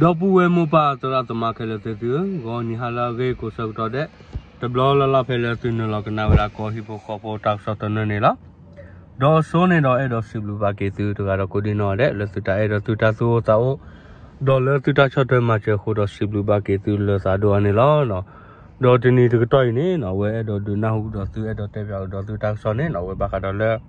ဒီပုၢ်ဝဲၢ်မိၢ်ပၢ်သရၣ်သမါခဲလၢာ်သ့ၣ်သုဧၢ, ဂီၤနံၤဟါလၢအဂ့ၤကိးဆၢကတီၢ်ဒဲး, တဘျီလၢ်လၢ်ဖဲလၢသုနုာ်လီၤကနၣ်ဝဲဒၣ်ကီၢ်ဟံၣ်ဖိဃီဖိတၢ်ကစီၣ်သနၢၣ်န့ၣ်လီၤ. ဒီးအစိန့ၣ်ဒီးအဲၣ်ဒိးစံးဘျုးဘၣ်က့ၤသုတဂၤဒီးကိးဒံနီၢ်ဒဲး လၢသုတၢ်အဲၣ်ဒိးသုတၢ်သူၣ်အိၣ်သးအိၣ်, ဒီးလၢသုတၢ်ဆီၣ်ထွဲမၤစၢၤအဃိဒီးစံးဘျုးဘၣ်က့ၤသုလၢသးဒိၣ်အါန့ၣ်လီၤ. ဒီးတနံၤတကတီၢ်အံၤန့ၣ်နီၢ် အဝဲအဲၣ်ဒိးဒုးနၢ်ဟူဒီးသုအဲၣ်ဒိးတဲပၠးကဒီးသုတၢ်ကစီၣ်န့ၣ်နီၢ် အဝဲဘၣ်ဃးဒီးလၢ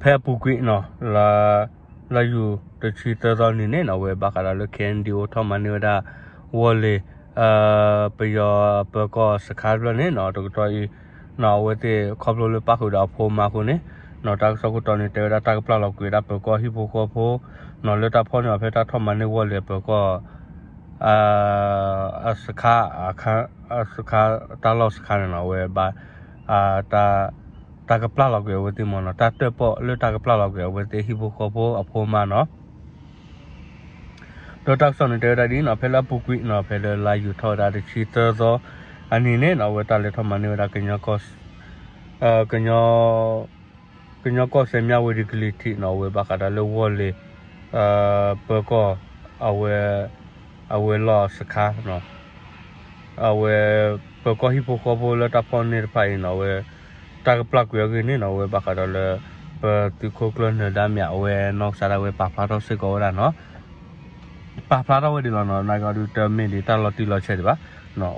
ဖဲအပူၤကွံာ်နီၢ် လၢ လါယူၤတဆံသၢသီနံၤန့ၣ်နီၢ် အဝဲဘၣ်ဃးဒီးလၢ KNDO ထီၣ်မၤန့ၢ်ဝဲဒၣ် ဝီၢ်လ့ၤ ပယီၤပၢၤကီၢ်စခါတဖျၢၣ်န့ၣ်နီၢ် တကတီၢ်အံၤ နီၢ်အဝဲသ့ၣ်ခီဖျိလၢပၣ်ဃုာ်ဒီးအဖိအမါအဃိန့ၣ် နီၢ်တၢ်ကစီၣ်ခိၣ်တီန့ၣ် တဲဝဲဒၣ်တၢ်ကပျၢ်လီၤကွံာ်ဝဲဒၣ်ပၢၤကီၢ်ဟံၣ်ဖိဃီဖိ နီၢ်လၢတၢ်ဖီၣ်န့ၢ်အီၤဖဲတၢ်ထီၣ်မၤန့ၢ်ဝီၢ်လ့ၤပၢၤကီၢ် အစခါ အစခါ တၢ်လီၢ်စခါန့ၣ်နီၢ် အဝဲဘၣ် တၢ်ကပျၢ်လီၤကွံာ်အဝဲသ့ၣ်မ့ၢ်နီၢ် တၢ်တၢၣ်ပီၣ်လၢတၢ်ကပျၢ်လီၤကွံာ်အဝဲသ့ၣ်ဟံၣ်ဖိဃီဖိအဖိအမါနီၢ် ဒီးတၢ်ကစီၣ်န့ၣ်တဲဝဲဒၣ်ဒ်နီၢ် ဖဲလၢအပူၤကွံာ်နီၢ် ဖဲလၢလါယူၤထီၣ်ဝဲဒၣ်တဆံသၢသီအနံၤန့ၣ်နီၢ် အဝဲတၢ်လဲၤထီၣ်မၤန့ၢ်ဝဲဒၣ် ကညီ ကညီကီၢ်စဲၣ် မြဝတီ ကလံၤထံးနီၢ် အဝဲဘၣ်ဃးဒီးလၢဝီၢ်လ့ၤ ပၢၤကီၢ် အဝဲ အဝဲလီၢ်စခါ အဝဲ ပၢၤကီၢ်ဟံၣ်ဖိဃီဖိလၢတၢ်ဖီၣ်န့ၢ်တဖၣ်အံၤနီၢ် အဝဲ တၢ်ကပျၢ်ကွံာ်အဂ့ၢ်န့ၣ်နီၢ် အဝဲဘၣ်ဃးဒီးလၢ ပသုးခိၣ်ကျၢၢ်နၢၤဒါမ့ၢ် အဝဲနီၢ်ကစၢ်ဒၣ်ဝဲပာ်ဖျါထီၣ်စ့ၢ်ကီးဝဲဒၣ်နီၢ် ပာ်ဖျါထီၣ်ဝဲဒ်လီၤနီၢ် နာ်က့အီၤဒုးတမ့ၢ်ဒံးတၢ်လီၤတံၢ်လီၤဆဲးဒံးဘၣ်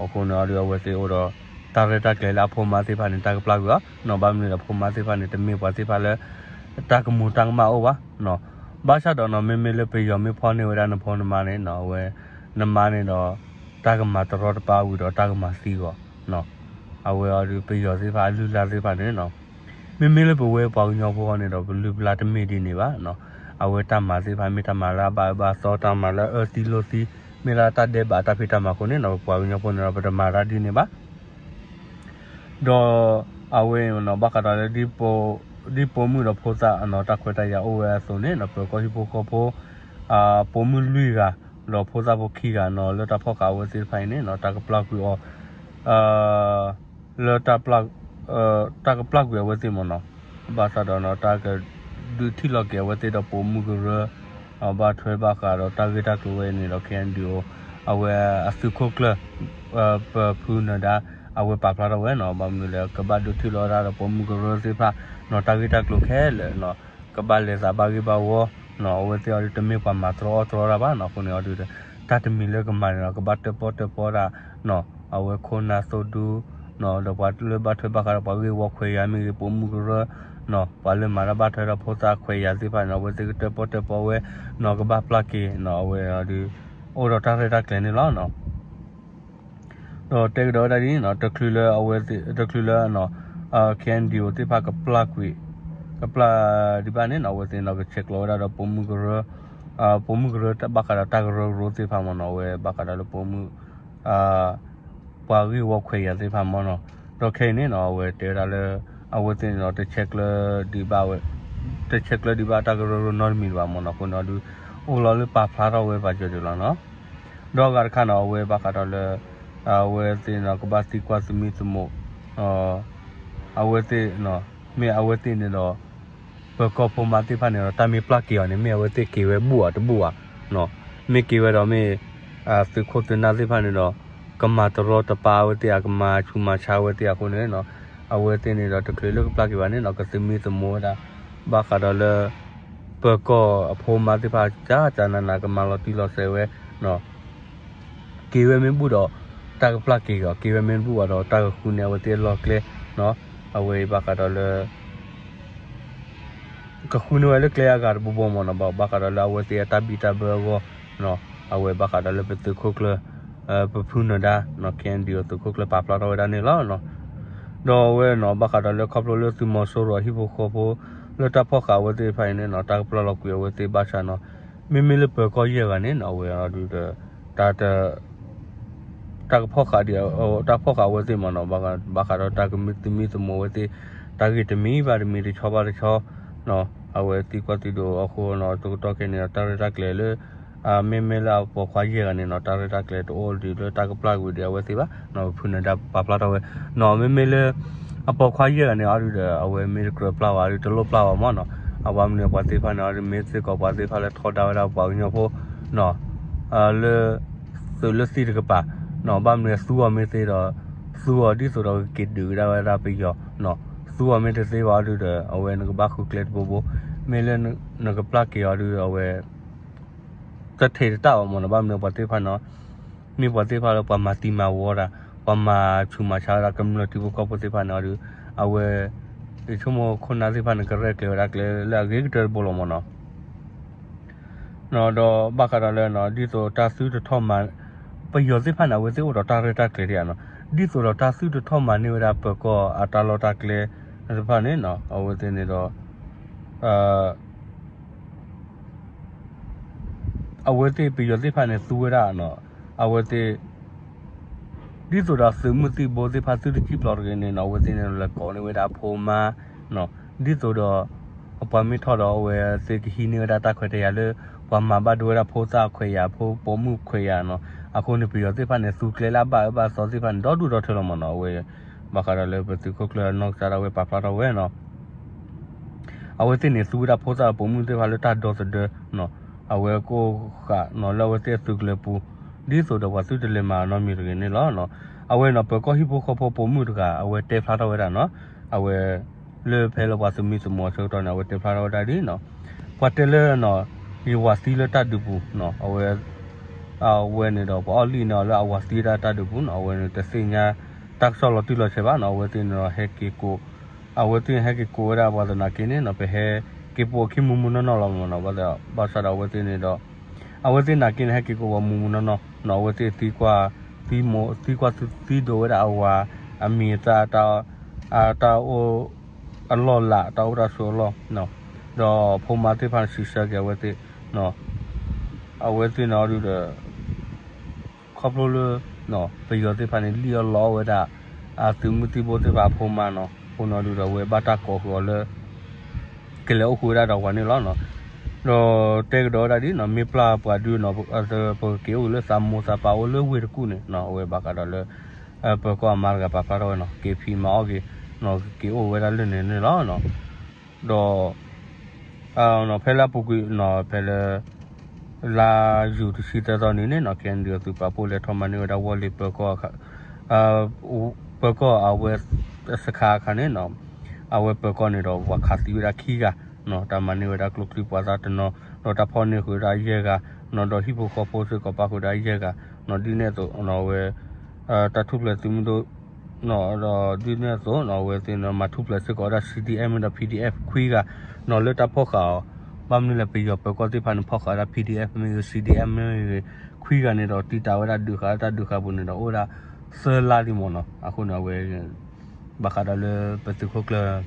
အဃိန့ၣ်အီၤဒုးအဝဲသ့ၣ်အိၣ်ဒီး တၢ်ရဲၣ်တၢ်ကျဲၤလၢအဖိမါသ့ၣ်တဖၣ်န့ၣ် တၢ်ကပျၢ်ကွံာ်အီၤ နီၢ် ဘၣ်မနုၤဒီးအဖိမါသ့ၣ်တဖၣ်န့ၣ် တမ့ၢ်ပှၤသ့ၣ်တဖၣ်လၢ တၢ်ကမူၤတၢ်ကမၣ်အိၣ်ဘၣ် ဘၣ်ဆၣ်ဒီးနီၢ် မ့မ့ၢ်လၢပယီၤမ့ၢ်ဖီၣ်န့ၢ်ဝဲဒၣ်နဖိနမါန့ၣ်နီၢ် အဝဲ နမါန့ၣ်ဒီး တၢ်ကမၤတရီတပါဝံၤဒီးတၢ်ကမၤသံအီၤ အဝဲအီၤဒုးပယီၤသ့ၣ်တဖၣ်အလုၢ်အလၢ်သ့ၣ်တဖၣ်န့ၣ်နီၢ် မ့မ့ၢ်လၢပဝဲပှၤကညီဖိဃီန့ၣ်ဒီး ပလုၢ်ပလၢ်တမ့ၢ်ဒ်န့ၣ်ဘၣ် အဝဲတၢ်မၤသ့ၣ်တဖၣ်မ့ၢ်တၢ်မၤလၢအဘၣ်အၢဘၣ်သီ တၢ်မၤလၢအအၢသံလိာ်သံ မ့ၢ်လၢတၢ်ဒဲးဘးတၢ်ဖံးတၢ်မၤအဃိန့ၣ်နီၢ် ပပှၤကညီဖိန့ၣ်ဒီး ပတမၤတၢ်ဒ်န့ၣ်ဘၣ် ဒီးအဝဲနီၢ် ဘၣ်ဃးဒီးလၢ ဒ်ပိာ်မုၣ်ဒီးဖိသၣ်နီၢ် တၢ်ခွဲးတၢ်ယာ်အိၣ်ဝဲအသိးန့ၣ်နီၢ် ပၢၤကီၢ်ဟံၣ်ဖိဃီဖိ ပိာ်မုၣ်လွံၢ်ဂၤ ဒီးဖိသၣ်ဖိခံဂၤနီၢ် လၢတၢ်ဖီၣ်ဃာ်အဝဲသ့ၣ်တဖၣ်အံၤန့ၣ်နီၢ် တၢ်ကပျၢ်ကွံာ်အီၤ လၢ တၢ်ကပျၢ်ကွံာ်အဝဲသ့ၣ်မ့ၢ်နီၢ် ဘၣ်ဆၣ်ဒီးနီၢ် တၢ်ကဒုးထံၣ်လီၤက့ၤအဝဲသ့ၣ်ဒီးပိာ်မုၣ်ကရၢ ဘၣ်ထွဲဘၣ်ဃးဒီးတၢ်ဂ့ၢ်တၢ်ကျိၤဝဲအံၤန့ၣ်ဒီး KNDO အဝဲအသုးခိၣ်ကျၢၢ် ပဖုနၢၤဒါ အဝဲပာ်ဖျါထီၣ်ဝဲနီၢ် ဘၣ်မနုၤလဲၣ် ကဘၣ်ဒုးထံၣ်လိာ်ဝဲဒၣ်ဒီးပိာ်မုၣ်ကရၢသ့ၣ်တဖၣ်နီၢ် တၢ်ဂ့ၢ်တၢ်ကျိၤခဲလၢာ်နီၢ် ကဘၣ်လဲၤသးဘၣ်ဂ့ၢ်ဘၣ်ဝီနီၢ် အဝဲသ့ၣ်အီၤဒုးတမ့ၢ်ပှၤမၤတြီအီၣ်တြီတၢ်ဘၣ်နီၢ် အဃိန့ၣ်အီၤဒုး တၢ်တမံၤလၢကမၤန့ၣ်နီၢ် ကဘၣ်တၢၣ်ပီၣ်တၢၣ်ပီတၢ်နီၢ် အဝဲခိၣ်နၢ်သိၣ်ဒူနီၢ် ဒီးပှၤလၢဘၣ်ထွဲဘၣ်ဃးဒီးပှၤဂ့ၢ်ဝီခွဲးယာ်မ့ၢ်ဂ့ၤ ပိာ်မုၣ်ကရၢနီၢ် ပှၤလၢမၤတၢ်ဘၣ်ထွဲဒီးဖိသၣ်ခွဲးယာ်သ့ၣ်တဖၣ်န့ၣ် အဝဲသ့ၣ်ကတၢၣ်ပီၣ်တၢၣ်ပီဝဲနီၢ် ကဘၣ်ပျၢ်က့ၤနီၢ် အဝဲအီၤဒုး အိၣ်ဒီးတၢ်ရဲၣ်တၢ်ကျဲၤန့ၣ်လီၤ. ဒီးတဲကဒီးဝဲဒၣ်ဒ်နီၢ် တချုးလၢအဝဲ တချုးလၢ KNDO သ့ၣ်တဖၣ်ကပျၢ်ကွံာ် ကပျၢ်ဒံးဘၣ်န့ၣ်နီၢ် အဝဲသ့ၣ်နီၢ် ကဆဲးကျိးဝဲဒၣ်ဒီးပိာ်မုၣ်ကရၢ ပိာ်မုၣ်ကရၢဘၣ်ဃးဒီးတၢ်ကရၢကရိသ့ၣ်တဖၣ်မ့ၢ်နီၢ် အဝဲဘၣ်ဃးဒီးလၢပိာ်မုၣ် ပှၤဂ့ၢ်ဝီခွဲးယာ်သ့ၣ်တဖၣ်မ့ၢ်နီၢ် ဒီးခဲအံၤန့ၣ်နီၢ် အဝဲတဲဝဲဒၣ်လၢ အဝဲသ့ၣ်န့ၣ်ဒီး တဆဲးကျၢဒံးဘၣ်ဝဲ တဆဲးကျၢဒံးဘၣ်တၢ်ကရၢကရိနီတမံၤဘၣ်မ့ၢ်နီၢ် အဃိန့ၣ်အီၤဒုး အိၣ်လီၤလၢပာ်ဖျါထီၣ်ဝဲပာ်စၢၤဒံးလီၤနီၢ် ဒီးအဂၤတခါန့ၣ် အဝဲဘၣ်ဃးဒီးလၢ အဝဲသ့ၣ်န့ၣ်ဒီး ကဘၣ်သံကွၢ်သမံသမိး အဝဲသ့ၣ် မ့ၢ်အဝဲသ့ၣ်န့ၣ်ဒီး ပၢၤကီၢ်ဖိမါသ့ၣ်တဖၣ်န့ၣ်ဒီး တၢ်မ့ၢ်ပျၢ်က့ၤအီၤန့ၣ် မ့ၢ်အဝဲသ့ၣ်က့ၤဝဲဘူၣ်ဧါတဘူၣ်ဧါ မ့ၢ်က့ၤဝဲဒီးမ့ၢ် သုးခိၣ်သုးနၢ်သ့ၣ်တဖၣ်န့ၣ်ဒီး ကမၤတရီတပါအဝဲသ့ၣ် အကမၤဆူးမၤဆါအဝဲသ့ၣ်အဃိန့ၣ်နီၢ် အဝဲသ့ၣ်န့ၣ်ဒီး တချုးလၢကပျၢ်က့ၤဘၣ်န့ၣ်နီၢ် ကသမံသမိးဝဲဒၣ် ဘၣ်ဃးဒီးလၢ ပၢၤကီၢ်အဖိမါသ့ၣ်တဖၣ် ကကနးနး ကမၤလီၤတံၢ်လီၤဆဲးဝဲ က့ၤဝဲမ့ၢ်ဘူၣ်ဒီး တၢ်ကပျၢ်က့ၤအီၤ က့ၤဝဲမ့ၢ်ဘူၣ်ဘၣ်ဒီး တၢ်ကဃုန့ၢ်အဝဲသ့ၣ်အလီၢ်ကျဲနီၢ် အဝဲအံၤဘၣ်ဃးဒီးလၢ ကဃုန့ၢ်ဝဲလၢကျဲအဂၤတဘိဘိမ့ၢ်နီၢ် ဘၣ်ဘၣ်ဃးဒီးလၢအဝဲသ့ၣ်အတၢ်ဘံၣ်တၢ်ဘၢအဂီၢ်နီၢ် အဝဲဘၣ်ဃးဒီးလၢပသုးခိၣ်ကျၢၢ် ပဖုနၢၤဒါနီၢ် KNDO သုးခိၣ်ကျၢၢ်ပာ်ဖျါထီၣ်ဝဲဒၣ်န့ၣ်လီၤ. ဒီးအဝဲနီၢ် ဘၣ်ဃးဒီးလၢခီဖျိလၢသုးမီၤစိရိၤအဟံၣ်ဖိဃီဖိ လၢတၢ်ဖီၣ်ဃာ်အဝဲသ့ၣ်တဖၣ်အံၤန့ၣ်နီၢ် တၢ်ကပျၢ်လီၤကွံာ်အဝဲသ့ၣ်ဘၣ်ဆၣ်နီၢ် မ့မ့ၢ်လၢပၢၤကီၢ်ယဲၢ်ဂၤန့ၣ်နီၢ် အဝဲအီၤဒုးဒီး တၢ် တၢ်ကဖီၣ်ဃာ်ဒံး တၢ်ကဖီၣ်ဃာ်အဝဲသ့ၣ်မ့ၢ်နီၢ် ဘၣ်ဃးဒီးတၢ်ကမံသမံသမိးအဝဲသ့ၣ် တၢ်ဂ့ၢ်တမံၤဘၣ်တမံၤတဆီဘၣ်တဆီနီၢ် အဝဲသံကွၢ်သံဒိးအဃိနီၢ် တကတီၢ်ခဲအံၤန့ၣ်ဒီး တၢ်ရဲၣ်တၢ်ကျဲၤလၢ မ့မ့ၢ်လၢအပိာ်ခွါယဲၢ်ဂၤန့ၣ်နီၢ် တၢ်ရဲၣ်တၢ်ကျဲၤတအိၣ်ဒံးလၢတၢ်ကပျၢ်ကွံာ်ဒံးအဝဲသ့ၣ်ဘၣ်နီၢ် ပဖုနၢၤဒါပာ်ဖျါထီၣ်ဝဲနီၢ် မ့မ့ၢ်လၢ အပိာ်ခွါယဲၢ်ဂၤန့ၣ် အီၤဒုးဒီး အဝဲမ့ၢ်တကြၢးပျၢ်ဝဲဒုး တလိၣ်ပျၢ်ဝဲမ့ၢ်နီၢ် အဝဲမနုၤပှၤသ့ၣ်တဖၣ်န့ၣ် အီၤဒုးမ့ၢ်စ့ၢ်ကီးပှၤသ့ၣ်တဖၣ်လၢထီဒါဝဲဒၣ်ပှၤကညီဖိ လၢ သုးလၢသံတကပၤ ဘၣ်မနုၤသူအီၤမ့ၢ်သ့ဒီး သူအီၤဒ်သိးဒီးကက့ၤဒုးကဒါဝဲဒၣ်ပယီၤ, သူအီၤမ့ၢ်တသ့ဘၣ်အီၤဒုဒီး အဝဲနကဘၣ်ဃုကျဲတဘိဘိ, မ့ၢ်လၢနကပျၢ်က့ၤအီၤဒုဒီး အဝဲ တထံးတတၢ်အီၤမ့ၢ်နီၤ, ဘၣ်မနုၤပှၤသ့ၣ်တဖၣ်န့ၣ် မ့ၢ်ပှၤသ့ၣ်တဖၣ်လၢပှၤမၤသံမၤဝီတၢ်, ပှၤမၤဆူးမၤဆါဝဲဒၣ်ကမျၢၢ်ထံဖိကီၢ်ဖိသ့ၣ်တဖၣ်န့ၣ်အီၤဒု, အဝဲ ယဆိကမိၣ်ခိၣ်နၢ်သ့ၣ်တဖၣ်န့ၣ် ကရဲၣ်ကျဲၤဝဲဒၣ်ကျဲလၢအဂ့ၤကတၢၢ်တဘိလီၤမ့ၢ်နီၤ. ဒီးဘၣ်ဃးဒီးလၢ ဒ်သိးတၢ်သုတထီၣ်မၤ ပယီၤသ့ၣ်တဖၣ်န့ၣ် အဝဲသ့ၣ်အိၣ်ဒီးတၢ်ရဲၣ်တၢ်ကျဲၤဒံးဧါနီၤ, ဒ်သိးဒီးတၢ်သုတထီၣ်မၤန့ၢ်ဝဲဒၣ်ပၢၤကီၢ်အတၢ်လီၢ်တၢ်ကျဲသ့ၣ်တဖၣ်န့ၣ် အဝဲသ့ၣ်န့ၣ်ဒီး အဝဲသ့ၣ်ပယီၤသ့ၣ်တဖၣ်န့ၣ် သူဝဲဒၣ် အဝဲသ့ၣ် ဒ်သိးဒီးသုးမုၢ်သံၣ်ဘိသ့ၣ်တဖၣ်သုတစံၣ်ပျီတဂ့ၤန့ၣ်နီၤ, အဝဲသ့ၣ်န့ၣ်လဲၤကိးန့ၢ်ဝဲဒၣ်အဖိမါ, ဒ်သိးဒီး ပှၤမ့ၢ်ထီၣ်ဒီးအဝဲသ့ၣ်ကဟံးန့ၢ်ဝဲဒၣ်တၢ်ခွဲးတၢ်ယာ်လၢ ပှၤမၤဘၣ်ဒိဝဲဒၣ်ဖိသၣ်ခွဲးယာ် ဖိပိာ်မုၣ်ခွဲးယာ်နီၤ, အဃိန့ၣ် ပယီၤသ့ၣ်တဖၣ်န့ၣ် သူကျဲလၢအဘၣ်အၢဘၣ်သီသ့ၣ်တဖၣ်န့ၣ် ဒီဒူၣ်ဒီထၢလီၤမ့ၢ်နီၤ, အဝဲ ဘၣ်ဃးဒီးလၢပသုးခိၣ်ကျၢၢ်နီၢ်ကစၢ်ဒၣ်ဝဲပာ်ဖျါထီၣ်ဝဲနီၤ အဝဲသ့ၣ်န့ၣ် သူဝဲဒၣ်ဖိသၣ်ပိာ်မုၣ်သ့ၣ်တဖၣ်လၢတၢ်ဒီသဒၢ, အဝဲကအိၣ်ဃာ်နီၤလၢအဝဲသ့ၣ်အသုးကလၢၤပူၤ, ဒ်သိးဒီးပှၤသုတလဲၤမၤနီတမံၤတဂ့ၤန့ၣ်လီၤ. အဝဲနီၤ ပၢၤကီၢ်ဟံၣ်ဖိဃီဖိပိာ်မုၣ်တဂၤ အဝဲတဲဖျါထီၣ်ဝဲဒၣ်နီၤ, အဝဲ လၢဖဲလၢပှၤသမံသမိးအဆၢကတီၢ်န့ၣ် အဝဲတဲဖျါထီၣ်ဝဲဒၣ်ဒ်နီၤ, ပှၤတဲလၢ ယဝၤသံလၢတၢ်ဒုးပူၤနီၤ, အဝဲ အဝဲန့ၣ်ဒီးပှၤအီၣ်လံၣ်န့ၣ်အီၤလၢအဝၤသံဝဲဒၣ်တၢ်ဒုးပူၤနီၤ, အဝဲန့ၣ်တသ့ၣ်ညါတၢ်ကစီၣ်လီၤတံၢ်လီၤဆဲးဘၣ်နီၤ, အဝဲသ့ၣ်န့ၣ်ဒီးဟဲက့ၤကိး အဝဲသ့ၣ်ဟဲက့ၤကိးဝဲဒၣ်ပှၤသနာ်က့န့ၣ်နီၤ, ပဟဲက့ၤပိာ်အခံမူမူနီၢ်နီၢ်လီၤမ့ၢ်နီၤ, ဘၣ်ဆၣ်ဒီးအဝဲသ့ၣ်န့ၣ်ဒီး အဝဲသ့ၣ်နာ်က့န့ၣ် ဟဲက့ၤကိးပှၤမူမူနီၢ်နီၢ်နီၤ, အဝဲသ့ၣ်သံကွၢ် သံကွၢ်သံဒိးဝဲဒၣ်အဝၤ အမံၤအသၣ် တၢ်အိၣ်အလီၢ်လၢ် တၢ်အိၣ်တၢ်ဆိးအလီၢ်, ဒီးဖိမါသ့ၣ်တဖၣ်စံးဆၢက့ၤအဝဲသ့ၣ် အဝဲသ့ၣ်န့ၣ်အီၤဒုဒီး ခီဖျိလၢ ပယီၤသ့ၣ်တဖၣ်န့ၣ် လံၣ်အီၣ်လီအီၣ်ဝဲဒၣ် အသုးမုၢ်သံၣ်ဘိသ့ၣ်တဖၣ်အဖိမါနီၤ, အဃိန့ၣ်အီၤဒုဒီး အဝဲဘၣ်တၢ်ကိးဃုာ်အီၤလၢ ကလဲၤအိၣ်ဃုာ်ဝဲဒၣ်ဒီးပှၤန့ၣ်လီၤ. ဒီးတဲကဒီးဝဲဒၣ်ဒ်နီၤ မ့ၢ်ပျၢ်ပှၤဒုနီၤ ပကက့ၤအိၣ်လၢသးမိၢ်သးပၢ်အိၣ်လၢဝ့ၢ်တကူၣ်န့ၣ်နီၤ, အဝဲဘၣ်ဃးဒီးလၢ ပၢၤကီၢ်အမါတဂၤပာ်ဖျါထီၣ်ဝဲနီၤ က့ၤဖံးမၤအီၣ်က့ၤနီၤ ကက့ၤအိၣ်ဝဲဒၣ်လၢန့ၣ်န့ၣ်လီၤ. ဒီး ဖဲလၢအပူၤကွံာ်နီၤ ဖဲလၢ လါယူၤတဆံသၢသီနံၤန့ၣ်နီၤ KNDO သုးပာ်ဖှိၣ်လဲၤထီၣ်မၤန့ၢ်ဝဲဒၣ်ဝီၢ်လ့ၤပၢၤကီၢ် ပၢၤကီၢ်အဝဲ စခါအခါန့ၣ်နီၤ အဝဲပၢၤကီၢ်န့ၣ်ဒီး ပှၤခးသံဝဲဒၣ်ခံဂၤနီၤ တၢ်မၤန့ၢ်ဝဲဒၣ်ကျိချံမျိာ်သၣ်တနီၤ ဒီးတၢ်ဖီၣ်န့ၢ်ဃုာ်ဝဲဒၣ်ယဲၢ်ဂၤနီၤ ဒီးဟံၣ်ဖိဃီဖိစ့ၢ်ကီးပၣ်ဃုာ်ဝဲဒၣ်ယဲၢ်ဂၤနီၤ ဒ်န့ၣ်အသိးနီၤ အဝဲ တၢ်ထူၣ်ဖျဲးသုးမုၢ်ဒိၣ်နီၤ ဒီးဒ်န့ၣ်အသိးနီၤ အဝဲသ့ၣ်န့ၣ် မၤထူၣ်ဖျဲးစ့ၢ်ကီးဝဲဒၣ် C D F မ့ၢ်ဒီး P D F ခွံဂၤနီၤ လၢတၢ်ဖီၣ်ဃာ်အီၤ ဘၣ်မနုၤလဲၣ် ပယီၤပၢၤကီၢ်သ့ၣ်တဖၣ်န့ၣ် ဖီၣ်ဃာ်ဝဲဒၣ် P D F မ့ၢ်ဂ့ၤ C D F မ့ၢ်ဂ့ၤ ခွံဂၤန့ၣ်ဒီး တံာ်တာ်ဝဲဒၣ်ဒုးဃာ်လၢတၢ်ဒုးဃာ်ပူၤန့ၣ်ဒီး အိၣ်ဝဲဒၣ်သၢလါလံမ့ၢ်နီၤ အဃိန့ၣ် အဝဲ ဘၣ်ဃးဒီးလၢပသုးခိၣ်ကျၢၢ်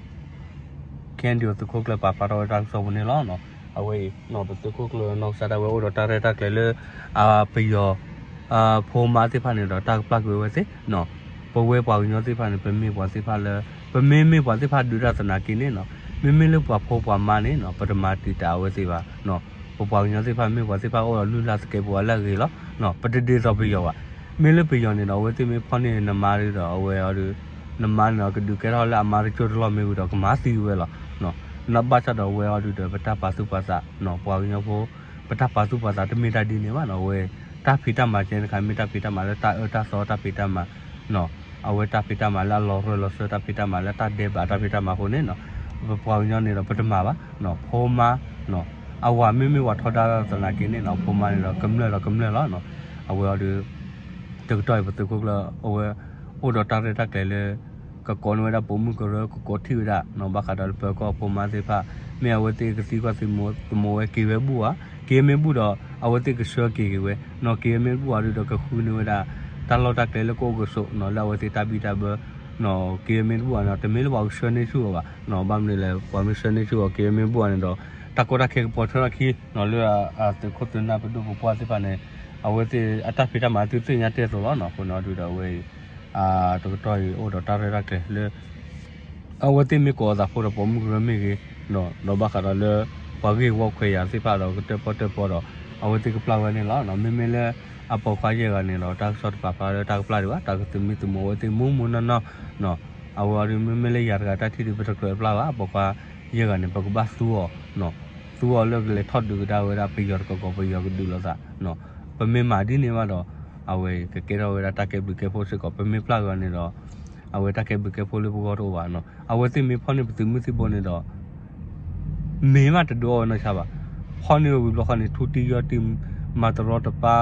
KNDO သုးခိၣ်ကျၢၢ်ပာ်ဖျါထီၣ်ဝဲတၢ်ကစီၣ်ပူၤန့ၣ်လီၤ. အဝဲအံၤ ပသုးခိၣ်ကျၢၢ်နီၢ်ကစၢ်ဒၣ်ဝဲအိၣ်ဒီးတၢ်ရဲၣ်တၢ်ကျဲၤလၢ ပယီၤ ဖိမါသ့ၣ်တဖၣ်န့ၣ်ဒီး တၢ်ကပျၢ်ကွံာ်ဝဲသ့ၣ်နီၤ ပဝဲပှၤကညီသ့ၣ်တဖၣ်န့ၣ် ပမ့ၢ်ပှၤသ့ၣ်တဖၣ်လၢ ပမ့မ့ၢ်ပှၤသ့ၣ်တဖၣ်ဒုးတၢ်သနာ်က့န့ၣ်နီၤ မ့မ့ၢ်လၢပှၤဖိပှၤမါန့ၣ်နီၤ ပတမၤတံာ်တာ်အဝဲသ့ၣ်ဘၣ်နီၤ ပပှၤကညီသ့ၣ်တဖၣ်မ့ၢ်ပှၤသ့ၣ်တဖၣ်အိၣ်ဒီးလုၢ်လၢ်သကဲးပဝးလၢအဂ့ၤလီၤ. ပတဒ်သိးပယီၤဘၣ်. မ့ၢ်လၢပယီၤန့ၣ်ဒီး အဝဲသ့ၣ်မ့ၢ်ဖီၣ်န့ၢ်နမါဒီး အဝဲအီၤဒီး နမါန့ၣ်ဒီး ကဒုးကဲထီၣ်လၢအမါတကၠိတလီၢ်မ့ၢ်ဝံၤဒီး ကမၤသံဝဲလီၤ. နဘၣ်ဆၣ်ဒီးအဝဲအီၤဒုးဒီး ပတၢ်ပာ်သူၣ်ပာ်သးနီၤ ပှၤကညီဖိ ပတၢ်ပာ်သူၣ်ပာ်သးတမ့ၢ်တၢ်ဒ်န့ၣ်ဘၣ်နီၤ အဝဲ တၢ်ဖံးတၢ်မၤကဲတခါ မ့ၢ်တၢ်ဖံးတၢ်မၤလၢတၢ်အၢတၢ်သီတၢ်ဖံးတၢ်မၤ အဝဲတၢ်ဖံးတၢ်မၤလၢအလီၤရၢၢ်လီၤစၢၤ တၢ်ဖံးတၢ်မၤလၢတၢ်ဒဲးဘးတၢ်ဖံးတၢ်မၤအဃိန့ၣ်နီၤ ပပှၤကညီန့ၣ်ဒီး ပတမၤဘၣ်နီၤ ဖိမါနီၤ အဝၤမ့မ့ၢ်ပှၤထီဒါသနာ်က့န့ၣ်နီၤ ဖိမါန့ၣ်ဒီး ကမျၢၢ်ဒီးကမျၢၢ်လီၤနီၤ အဝဲအီၤဒီး တကတီၢ်အံၤ ပသုးခိၣ်ကျၢၢ် အဝဲ အိၣ်ဒီးတၢ်ရဲၣ်တၢ်ကျဲၤလၢ ကကိးန့ၢ်ဝဲဒၣ်ပိာ်မုၣ်ကရၢ ကကိးထီၣ်ဝဲဒၣ်နီၤ ဘၣ်ဃးဒီးလၢပၢၤကီၢ်ဖိမါသ့ၣ်တဖၣ် မ့ၢ်အဝဲသ့ၣ်ကသံကွၢ်သံမိးဝဲက့ၤဝဲဘူၣ်ဧါ က့ၤမ့ၢ်ဘူၣ်ဒီး အဝဲသ့ၣ်ကဆှၢက့ၤက့ၤဝဲနီၤ က့ၤမ့ၢ်ဘူၣ်အီၤဒုးဒီး ကဃုန့ၢ်ဝဲဒၣ် တၢ်လီၢ်တၢ်ကျဲလၢကအိၣ်ကဆိးနီၤ လၢအဝဲသ့ၣ်တၢ်ဘံၣ်တၢ်ဘၢနီၤ က့ၤမ့ၢ်တဘူၣ်အီၤန့ၣ် တမ့ၢ်လၢပှၤကဆှၢန့ၢ်ဆူၣ်အီၤဘၣ်နီၤ ဘၣ်မနုၤလဲၣ် ပှၤမ့ၢ်ဆှၢန့ၢ်ဆူၣ်အီၤ က့ၤမ့ၢ်ဘူၣ်အီၤန့ၣ်ဒီး တၢ်ကီတၢ်ခဲကပီၤထွဲထီၣ်ခံနီၤ လၢအသုးခိၣ်သုးနၢ်ပဒိၣ်ပပှၢ်သ့ၣ်တဖၣ်န့ၣ် အဝဲသ့ၣ်အတၢ်ဖံးတၢ်မၤသုသ့ၣ်ညါတဲသိးလီၤနီၤ အဃိန့ၣ်အီၤဒုးဒီးအဝဲအံၤ တကတီၢ်အံၤအိၣ်ဒီးတၢ်ရဲၣ်တၢ်ကျဲၤလၢ အဝဲသ့ၣ်မ့ၢ်ကိးအသးဖိဒီးပိာ်မုၣ်ကရၢမ့ၢ်ဂ့ၤနီၤ ဒီးဘၣ်ဃးဒီးလၢ ပှၤဂ့ၢ်ဝီခွဲးယာ်သ့ၣ်တဖၣ်ဒီးကတၢၢ်ပီၢ်တၢၢ်ပီဒီး အဝဲသ့ၣ်ကပျၢ်ဝဲန့ၣ်လီၤ. မ့မ့ၢ်လၢအပိာ်ခွါယဲၢ်ဂၤန့ၣ်ဒီး တၢ်ကစီၣ်တပာ်ဖျါလၢတၢ်ကပျၢ်ဒံးဘၣ် တၢ်ကသမံသမိးအဝဲသ့ၣ်မူမူနီၢ်နီၢ်နီၤ အဝဲအီၤဒုးမ့မ့ၢ်လၢယၤတဂၤတၢ်ထံၣ်ဒုး ပတကြၢးပျၢ်ဘၣ် ပိာ်ခွါယဲၢ်ဂၤန့ၣ် ပကဘၣ်သူအီၤနီၤ သူအီၤလၢကလဲၤထီၣ်ဒုးကဒါဝဲဒၣ်ပယီၤတကီၢ်ကီၢ် ပယီၤကဒုးလိာ်သး, ပမ့ၢ်မၤဒ်န့ၣ်ဘၣ်ဒီး အဝဲကကဲထီၣ်ဝဲဒၣ်တၢ်ကဲဘျုးကဲဖှိၣ်စ့ၢ်ကီး, ပမ့ၢ်ပျၢ်က့ၤအီၤန့ၣ်ဒီး အဝဲတၢ်ကဲဘျုးကဲဖှိၣ်လၢပဂီၢ်တအိၣ်ဘၣ်နီၤ. အဝဲသ့ၣ်မ့ၢ်ဖီၣ်န့ၢ်ပသုးမုၢ်သံၣ်ဘိန့ၣ်ဒီး မ့ၢ်မးတဒုးအီၣ်ဝဲနီၢ်ဆါဘၣ်. ဖီၣ်န့ၢ်ဝံၤဘျီဃီန့ၣ် ထူတံၢ်ယီၢ်တံၢ် မၤတရီတပါ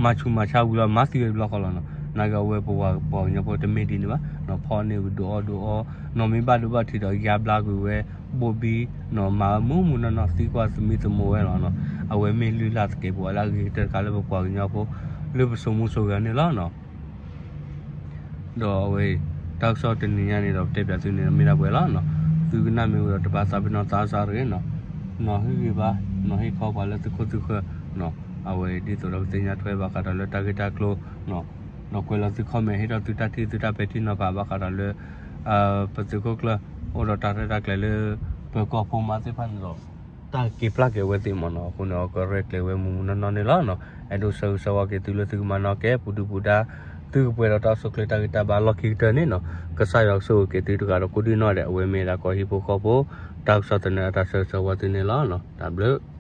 မၤဆူးမၤဆါဝံၤလီၤ မၤသံဝဲတဘျီဃီလီၤနီၤ. နာ်က့အဝဲပပှၤကညီဖိတမ့ၢ်ဒ်န့ၣ်ဘၣ်နီၤ, ဖီၣ်န့ၢ်ဝံၤဒုးအီၣ်ဒုးအီ, နီၢ်မ့ၢ်ဘၣ်ဒိဘၣ်ထံးဒီးယါဘျါကွံာ်ဝဲ ဘိၣ်ဘံနီၤ, မၤဝဲမူးမူးနီၢ်နီၢ် သံကွၢ်သမံသမိးဝဲလီၤနီၤ. အဝဲမ့ၢ်လုၢ်လၢ်သကဲးပဝးလၢအဂ့ၤကတၢၢ်တခါလၢပပှၤကညီဖိ လၢပစိာ်မူစိာ်ဂဲၤန့ၣ်လီၤနီၤ. ဒီးအဝဲ တၢ်ကစီၣ်တနံၤညါန့ၣ်ဒီး ပတဲပၠးသုန့ၣ် မ့ၢ်ဒၣ်ပှဲၤလီၤနီၤ. သုကနၣ်မ့ၢ်ဝံၤဒီး တဘၣ်သးပ့ၤနီၣ်သးစၢ်တဂ့ၤနီၤ, နီၤဟ့ၣ်ဂံၢ်ဘါ နီၤဟ့ၣ်ခီပှၤလၢသုခိၣ်သုဃၢၤနီၤ. အဝဲဒ်သိးဒီးပသ့ၣ်ညါထွဲဘၣ်ဃးဒီးလၢတၢ်ဂ့ၢ်တၢ်ကျိၤနီၤ, ဒီးကွဲးလီၤသု comment ဟ့ၣ်ထီၣ်သုတၢ်ထံၣ်သုတၢ်ပဲာ်ထံနီၤဖးဘၣ်ဃးဒီးလၢ ပသုးခိၣ်ကျၢၢ် အိၣ်ဒီးတၢ်ရဲၣ်တၢ်ကျဲၤလၢ ပၢၤကီၢ်ဖိမါသ့ၣ်တဖၣ်န့ၣ်ဒီး တၢ်က့ၤပျၢ်က့ၤအဝဲသ့ၣ်မ့ၢ်နီၤ. အဃိန့ၣ် အကရဲၣ်ကျဲၤဝဲမူးမူးနီၢ်နီၢ်န့ၣ်လီၤနီၤ. အဲၣ်ဒိးဆၢဂ့ၤဆၢဝါက့ၤသုလၢသုကမၤနၢၤက့ၤ ပူၤဒုၣ်ပူၤဒါ သုကပှဲၤဒီးတၢ်အိၣ်ဆူၣ်အိၣ်ချ့တၢ်ဂံၢ်တၢ်ဘါလီၢ်ခံကတၢၢ်န့ၣ်နီၤ. ကစၢ်ယွၤကဆိၣ်ဂ့ၤက့ၤသုတဂၤဒီးကိးဒံနီၢ်ဒဲး အဝဲမ့ၢ်ဒၣ်ကီၢ်ဟံၣ်ဖိဃီဖိ တၢ်ကစီၣ်သနၢၣ်အတၢ်ဆၢဂ့ၤဆၢဝါသုန့ၣ်လီၤနီၤ. တၢ်ဘျုး